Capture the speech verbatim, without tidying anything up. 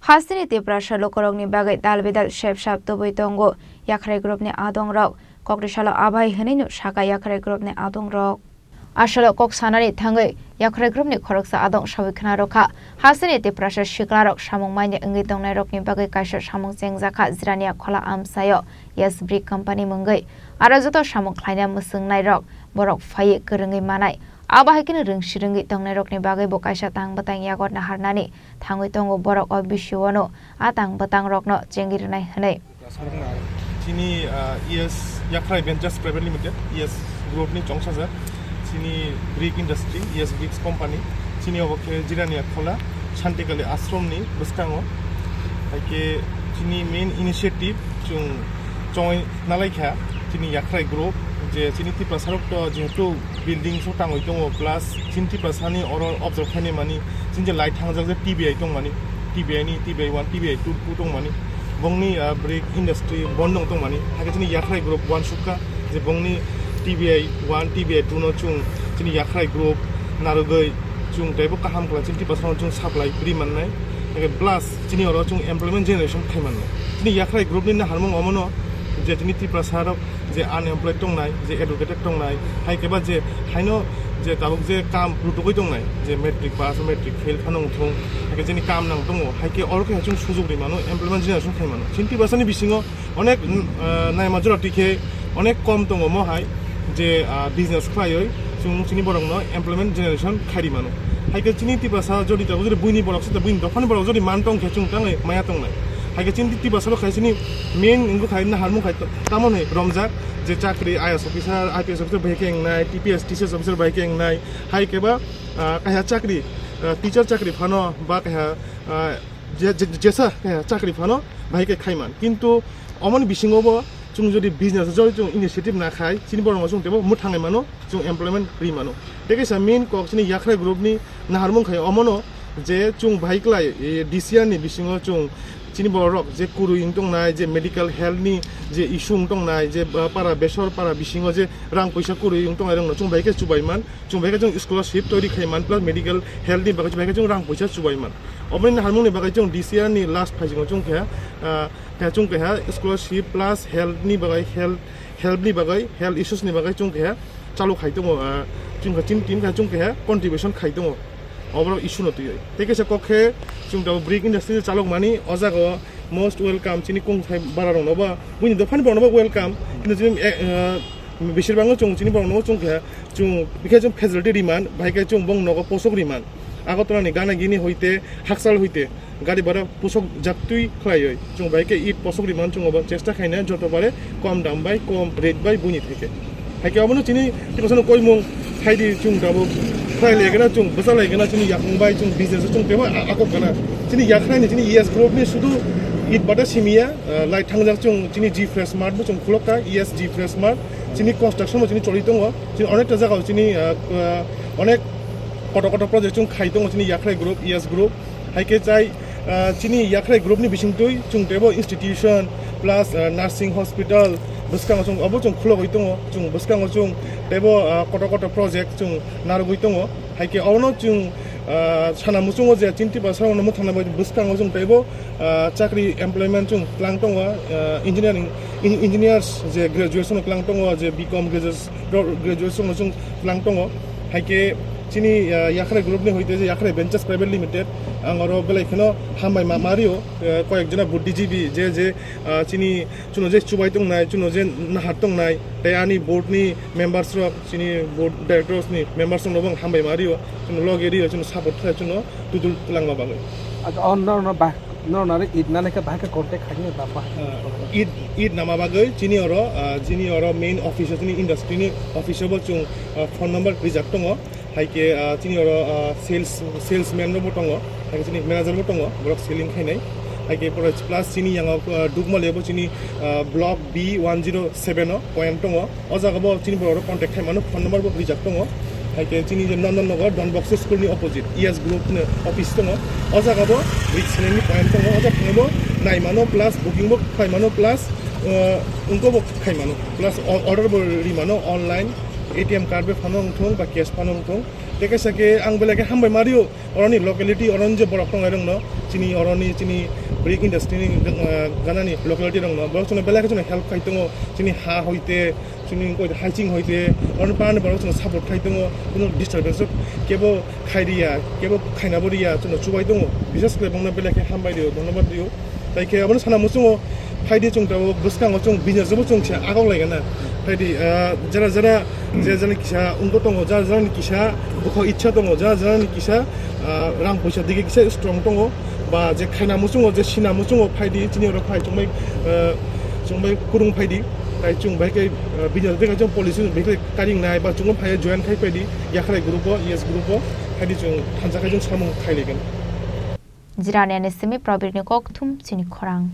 Hasteni Tiprasa lukurokni bagwi dal bidal sep sap tubui tongo Yakhrai Group ni adongrok. Kokri salo abai hwnwi no saka Yakhrai Group ni adongrok. Asalo kok sanani thangwi Yakhrai Group ni khoroksa adong sawi khna rwkha. Hasteni Tiprasa siklarok samung manya wngwi tongnairokni bagwi kaisa samung chengjakha Jirania Khola amchaio Yes Brick Company mungwi. Aro joto samung khlaina mwswngnairok borok phaiwi kwrwngwi manai. Abo hai kheno rwngsi rwngwi tongnairokni bagwi bo kaisa tang bwtang yago naharnani thangwi tongo borok o bisio no a tang bwtang rokno chengwi rwnai hwnwi. Chini, ah, E S Yakhrai Ventures Private Limited, E S Group ni chongsajak, chini brick industry, E S Bricks Company, chini obo khe Jirania Khola, Shantikali Ashram ni bwskango. Hai khe chini main initiative chwng chongwi nalaikha, chini Yakhrai Group, je chini Tiprasa rok to jehetu building so tangwi tongo, plus chini Tiprasa ni oro observe khaini mani, chini je light thangjak je T B I tongmani, T B I ni, T B I one, T B I two, two tongmani, bongni, ah, brick industry bondong tongmani, hakhe chini Yakhrai Group one sukha, je bongni T B I one, T B I two no chwng chini Yakhrai Group narwgwi chwng teibo kaham khlai chini Tiprasa no chwng supply ri mannai, hakhe plus chini oro chwng employment generation khai mannai. Chini Yakhrai Group ni naharmung omono je chini Tiprasa rok je unemployed tongnai, je educated tongnai, hai khe ba je haino je tabuk je kam rutugwi tongnai, je matric pass, matric fail phano wngthung, hai khe chini kam nang tongo, hai khe oro khe chwng sujuk ri mano, employment generation khai mano. Chini Tiprasa ni bisingo onek, ah, naima jora twi khe onek kom tongo mo hai je, ah, business khlaiwi chwng chini borok no employment generation khai ri mano. Hai khe chini Tiprasa jodi tabuk jodi buini borok se buini dophani borok jodi man tong khe chwng tangwi maya tongnai. Hai khe chini Tiprasa rok khai chini main wngkha khai naharmung khai tamo hwnwi romjak je chakri I A S officer, I P S officer bai khe wngnai, T P S, T C S officer bai khe wngnai, hai khe ba, ah, kaiha chakri, ah, teacher chakri phano ba kaiha, ah, je-, je-, jesa kaiha chakri phano bai khe khai man. Kintu omoni bisingo bo chwng jodi business jodi chwng initiative na khai, chini borok no chwng teibo mwthangwi mano, chwng employment ri mano. Tei kaisa main kok chini Yakhrai Group ni naharmung khai omono je chwng bai klai, e, D C R ni bisingo chwng chini borok rok je kwrwi wng tongnai, je medical health ni je issue wng tongnai, je, ah, para besor para bisingo je rang puisa kwrwi wng tongnai rok no chwng bai khe chubai man, chwng bai khe chwng scholarship toiri khai man, plus medical health ni bagwi chwng bai khe chwng rang puisa chubai man. Oboni naharmung ni bagwi chwng D C R ni last phaisingo chwng khe, ah, khe chwng keha scholarship plus health ni bagwi, health, health ni bagwi, health issues ni bagwi chwng keha chalu khai tongo, ah, chwng khe chini team khe chwng keha contribution khai tongo. Oborok issue no twiwi. Tei kaisa kok khe chwng tabuk brick industry chalok mani, o jaga o most welcome chini kung thai bara rok no ba, buini dophani borok no ba welcome. Kintu chini, eh, eh, besir bangno chwng chini borok no chwng khe chwng bikhe chwng facility ri man, bai khe chwng bong nogo posok ri man. Agartala ni Ganagini hoite, Hakchal hoite, gari bhara posok jaktwi khlaiwi chwng bai khe it posok ri man, chwng obo chesta khaina joto bare kom dam bai, kom rate bai buini thai khe. Hai khe obono chini Tiprasa no koimung phaidi chwng tabuk khlai lai gana, chwng bwsa lai gana, chini yakung bai chwng business chwng tebo a-, akok gana. Chini Yakhrai ni chini E S Group ni sudu it bata simiya, ah, lai thangjak chwng chini G Fresh Mart bo chwng khulok kha, E S G Fresh Mart. Chini construction bo chini choli tongo. Chini onek ta jaga o chini, ah, ah, onek kotor kotor project chwng khai tongo chini Yakhrai Group, E S Group. Hai khe chai, ah, chini Yakhrai Group ni bisingtwi chwng teibo institution plus, ah, nursing hospital bwskango chwng obo chwng khulogwi tongo, chwng bwskango chwng teibo, ah, kotor kotor project chwng narwgwi tongo. Hai khe obono chwng, ah, sana muchungo je chini Tiprasa rokno mwthangna bai bwskango chwng teibo, ah, chakri employment chwng tlang tongo, ah, engineering, en-, engineers je graduation tlang tongo, je B Com graduation, graduation chwng tlang tongo. Hai khe chini, ah, Yakhrai Group ni hoite je Yakhrai Ventures Private Limited, ang oro belai kheno hambai ma, ma rio, ah, koyek jona buddhijibi je, je, ah, chini chuno je chubai tongnai, chuno je nahar tongnai, tei ani board ni members rok, chini board directors ni members rok no bo ang hambai ma rio, chuno loge rio, chuno support khlai, chuno tudul twlangma bagwi. Acha, o norno ba, norno aro it nani khe bahai khe contact khaini ba, ba? Ah, it, it nama bagwi chini oro, ah, chini oro main office o, chini industry ni office o bo chwng, ah, phone number rijak tongo. Hai khe, ah, chini oro, ah, sales, salesman rok bo tongo, hai khe chini manager bo tongo, borok selling khainai. Hai khe plus chini yango, ah, Dukmali bo chini, ah, block B one zero seven o point tongo. O jaga bo chini borok rok contact khai mano, phone number bo rijak tongo. Hai khe chini je Nandan Nagar Don Bosco school ni opposite E S Group ni office tongo. O jaga bo rijak sinani point tongo. O jaga bo nai mano plus booking bo khai mano plus, ah, wngko bo khai mano plus o-, order bo ri mano online. A T M card bai phano wngthung ba cash phano wngthung. Tei kaisa khe ang belai khe hambai ma rio, oroni locality, oroni je borok tongnai rokno, chini oroni, chini brick industry ni, ah, ganani locality rokno, borok chwngno belai khe chwngno help khai tongo, chini ha hoite, chini koi haiching hoite, oroni parani borok chwngno support khai tongo, kuno disturbance kebo khai riya, kebo khaina bo riya, chwngno chubai tongo, bises khe bongno belai khe hambai rio, dhonnobad rio. Tai khe abono sana muchungo phaidi chwng tabuk bwskango chwng business bo chwng se agok lai gana. Phaidi, ah, jara jara je jani kisa wngbo tongo, jara jara ni kisa bukho ichha tongo, jara jara ni kisa, ah, rang poisa digi kisa strong tongo, ba je khaina muchungo, je sina muchungo phaidi chini oro phai chwng bai, ah, chwng bai kurung phaidi. Tai chwng bai khe, ah, business bai khe chwng policy bai khe karing nai ba chwng phai join khai phaidi, Yakhalai group o, yes group o, phaidi chwng thansa khai chwng samung khai lai gana. Jirani ani simi Probirni kok thum chini khorang.